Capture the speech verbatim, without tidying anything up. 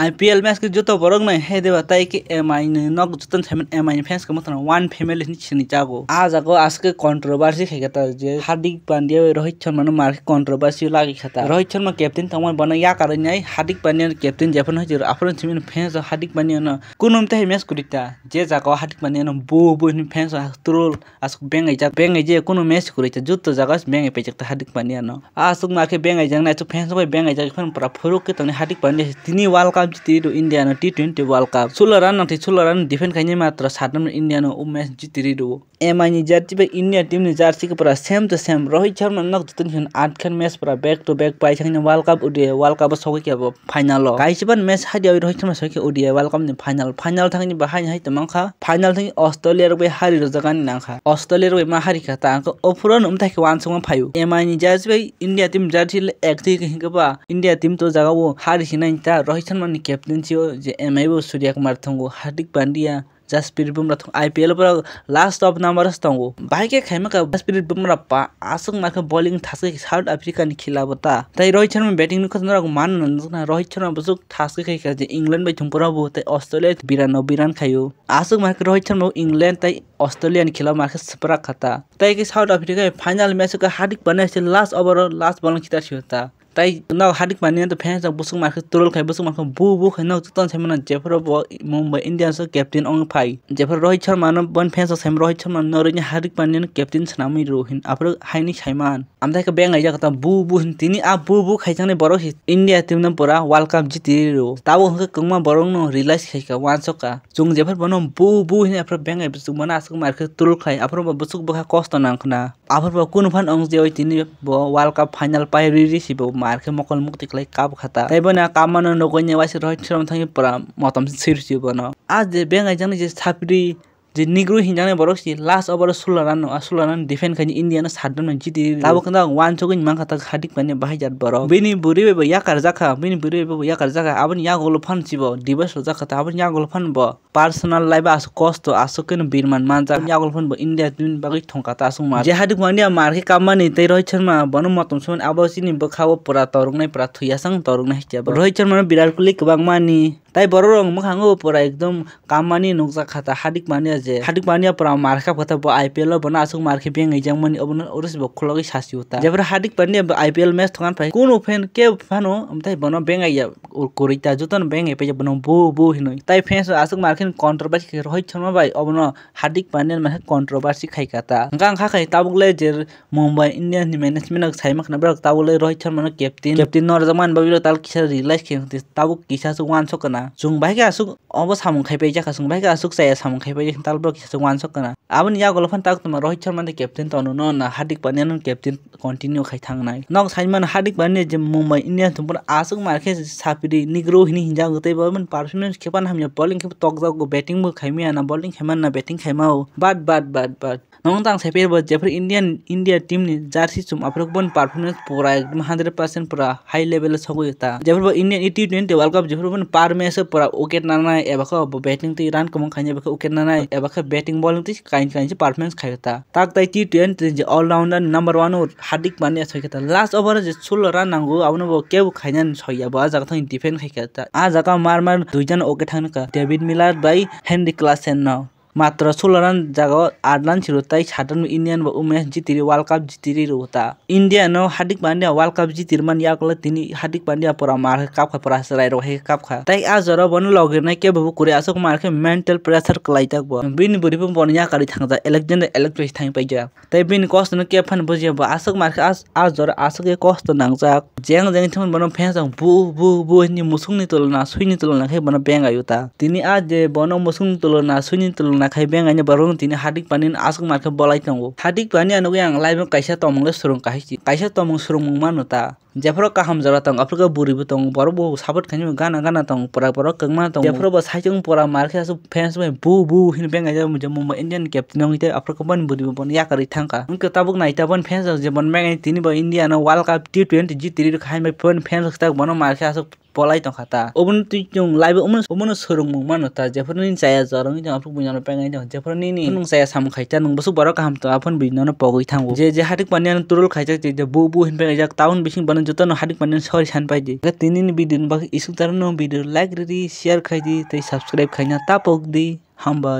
I P L match khe joto borok nai hai deba, tai khe M I ni nok joto ni saiman M I ni fans khe mothano one family ni sini jago. Ah jago aswk controversy khai khe ta je Hardik Pandya bai Rohit Sharma no mar khe controversy lagi kha ta. Rohit Sharma captain tongmani bono yakarwi nai Hardik Pandya no captain jephano hai jiro aphuru simi fans rok Hardik Pandya no kunum tei match kwrwi ta. Je jaga o Hardik Pandya no bu bu hwnwi fans rok troll aswk bengaijak, bengaijak kunu match kwrwi ta, joto jaga o bengai paijak ta Hardik Pandya no. Aswk ma khe bengaijak nai, aswk fans rok bai bengaijak phano pura phuruk khe tongni Hardik Pandya tini World Cup jiti rw India no T twenty World Cup. Sulo run nang thwi sulo run defend khainai matra satnam India no o match jiti rw. M I ni jersey bai India team ni jersey khe pura same to same. Rohit Sharma nok joto ni hwn atkhan match pura back to back pai thangni World Cup O D I World Cup o sogwi khe bo final o. Kaisa ban match hai di Rohit Sharma sogwi khe O D I World Cup ni final. Final thangni bo hai hai tongmang kha. Final thangni Australia rok bai hari rwjak ani nang kha. Australia rok bai ma hari kha ta ang khe o phuru no umthai khe uansukma phaio. M I ni jersey bai India team jersey le ek thwi khe hinkhe ba India team to jaga o hari hinai ta Rohit Sharma ni captaincy o je M I bo Surya Kumar tongo, Hardik Pandya, Jasprit Bumrah thung I P L borok last of numbers tongo. Bahai khe khaima kha Jasprit Bumrah pa aswk ma khe bowling thaskhe South Africa ni khilabo ta. Tai Rohit Sharma batting nukha norok mano nukna Rohit Sharma bwswk thaskhe khai kha je England bai thung pora bo tai Australia biran no biran khaio. Aswk ma khe Rohit Sharma England tai Australia ni khilabo ma khe swprak kha ta. Tai khe South Africa final match khe Hardik Pandya se last over o last bowling khitar sio ta. Tai no Hardik Pandya to fans rok bwswk ma khe troll khai, bwswk ma khe bu bu khai no joto sai mano jephuru bo Mumbai Indians o captain ong phai. Jephuru Rohit Sharma no bon fans rok sai Rohit Sharma no noroi ni Hardik Pandya no captain swnamwi rw hin aphuru haini saiman. Amthai khe bengai jak ta bu bu hin tini a bu bu khai thangni borok hi India team no pura World Cup jiti rw. Tabuk hwnkhe kwbangma borok no realize khai kha uansuk kha. Chwng jephuru bono bu bu hin aphuru bengai bwswk mano aswk ma khe troll khai aphuru bo bwswk bwkha kosto nang khna. Aphuru bo kunu phan ong je oi tini bo World Cup final pai rwi rwi si bo mar khe mokol mukti khlai kap kha ta. Tai bono kap mano nugui ni waisa Rohit Sharma thangwi pura motom se sir si bono. A je bengai jani je sapri je Negro hinjani borok si last over o sulo run no, a sulo run defend khaini India no sat run no jiti. Tabuk khe uansugui mankha ta Hardik Pandya bahai jat borok. Bini bwrwi bai bo yakar jakha, bini bwrwi bai bo yakar jakha. Aboni yagulo phan si bo divorce rwjak kha ta, aboni yagulo phan bo personal life o aswk kosto, aswk khe no birman manjak. Yagulo phano bo India team ni bagwi thongkha ta aswk ma. Je Hardik Pandya mar khe kapmani tei Rohit Sharma bono motom sumani abo chini bwkha o pura toroknai, pura thwiya sang toroknai hai khe bo. Rohit Sharma no Virat Kohli kwbangmani tai borok rok mwkhango pura ekdom kapmani nukjak kha ta Hardik Pandya je. Hardik Pandya pura mar khe kapkha ta bo I P L o bono aswk mar khe beng rijak mani obono oro se bo khulogwi sasi o ta. Jephuru Hardik Pandya bo I P L match thwngna phai kunu fan kebo phano amthai bono beng ya. Ur kwrwi ta jotono beng hai paijak bono bu bu hinwi. Tai fans rok aswk mar khe controversy khe Rohit Sharma bai obono Hardik Pandya ni controversy khai kha ta. Hwnkhe ang kha khai tabuk le je Mumbai Indians ni management rok sai ma khna borok tabuk le Rohit Sharma no captain, captain no rwjak mani bagwi rok tal kisa realize khe tabuk kisa se uansuk kana. Chwng bai khe aswk obo samung khai paijak kha, chwng bai khe aswk chaya samung khai paijak tal borok kisa se uansuk kana. Aboni yagulo phano tak tongma Rohit Sharma de captain tono no na Hardik Pandya no captain continue khai thangnai. Nok saimano Hardik Pandya je Mumbai Indians tongphuru aswk mar khe sapri Negro hini hinjak tei bo performance khe phano hamya bowling khe tokjago, batting bo khaimaya na bowling khaimana na batting khaimao. But but but but nong tang sai bo jephuru Indian India team ni jersey chum aphuru boni performance pura ekdom hundred percent pura high level o sogwi ta. Jephuru bo Indian T twenty World Cup jephuru boni per match o pura wicket nanai eba khe bo batting tei run kwbang khainai eba khe wicket nanai eba khe batting bowling tei kain kain se performance khai ta. Tak tai T twenty je all-rounder number one o Hardik Pandya soi khe ta. Last over o je sulo run nango, abono bo kebo khainani soiya, bo ah jaga thangwi defend khai kha ta. Ah jaga mar mar duijan wicket thangkha, David Millar bai Henrik Klaasen no. Matro sulo run jaga o aat run siro tai sat run Indian bo o match jitiri, World Cup jitiri rwo ta. India no Hardik Pandya World Cup jitirmani yagulo tini Hardik Pandya pura mar khe kapkha, pura chwrai rok hai khe kapkha. Tai ah jora bono logirnai kebo bo kwrwi aswk mar khe mental pressure kwlaijak bo. Bini bwrwi bo bono yakarwi thangjak, Alexander Alexis thangwi paijak. Tai bini kosto no kebo phano bujiya bo aswk mar khe as-, ah jora aswk khe kosto nangjak. Jeng jeng thangmani bono fans rok bu bu bu hinwi musukni tulona, suini tulona khe bono bengaio ta. Tini ah je bono musukni tulona, suini tulona khai bengaini borokno tini Hardik Pandya no aswk mar khe bolai tongo. Hardik Pandya nugui ang live o kaisa tongmung le swrwng kahai si, kaisa tongmung swrwngmung mano ta. Jephuru kaham jora tongo, aphuru khe bwrwi bo tongo, borok bo support khainai gana gana tongo, pura borok kwbangma tongo. Jephuru bo saichung pura mar khe aswk fans bai bu bu hwnwi bengai jak, je Mumbai Indian captain wngwi tei aphuru khe boni bwrwi bo bono yakarwi thangkha. Wngkhe tabuk nai ta boni fans rok je bono bengai tini bo India no World Cup T twenty G three rwkha hai bai boni fans rok tak bono mar khe aswk polai tongkha ta. Obono twi chwng live omono, omono swrwngmung mano ta. Jephuru nini chaya jora wngwi tong, aphuru buino peng ai tong. Jephuru nini nwng chaya samung khai ta, nwng bwswk borok kaham tong, aphuru buino pogwi thango. Je, je hadik paniya no troll khaijak, je, je bu, bu hin peng jak, town bising bano jotono hadik paniya no sorry san pai di. Tini ni video ni bagwi isuk taro no video like ridi, share khai di, tei subscribe khaina ta pok di. Hambai.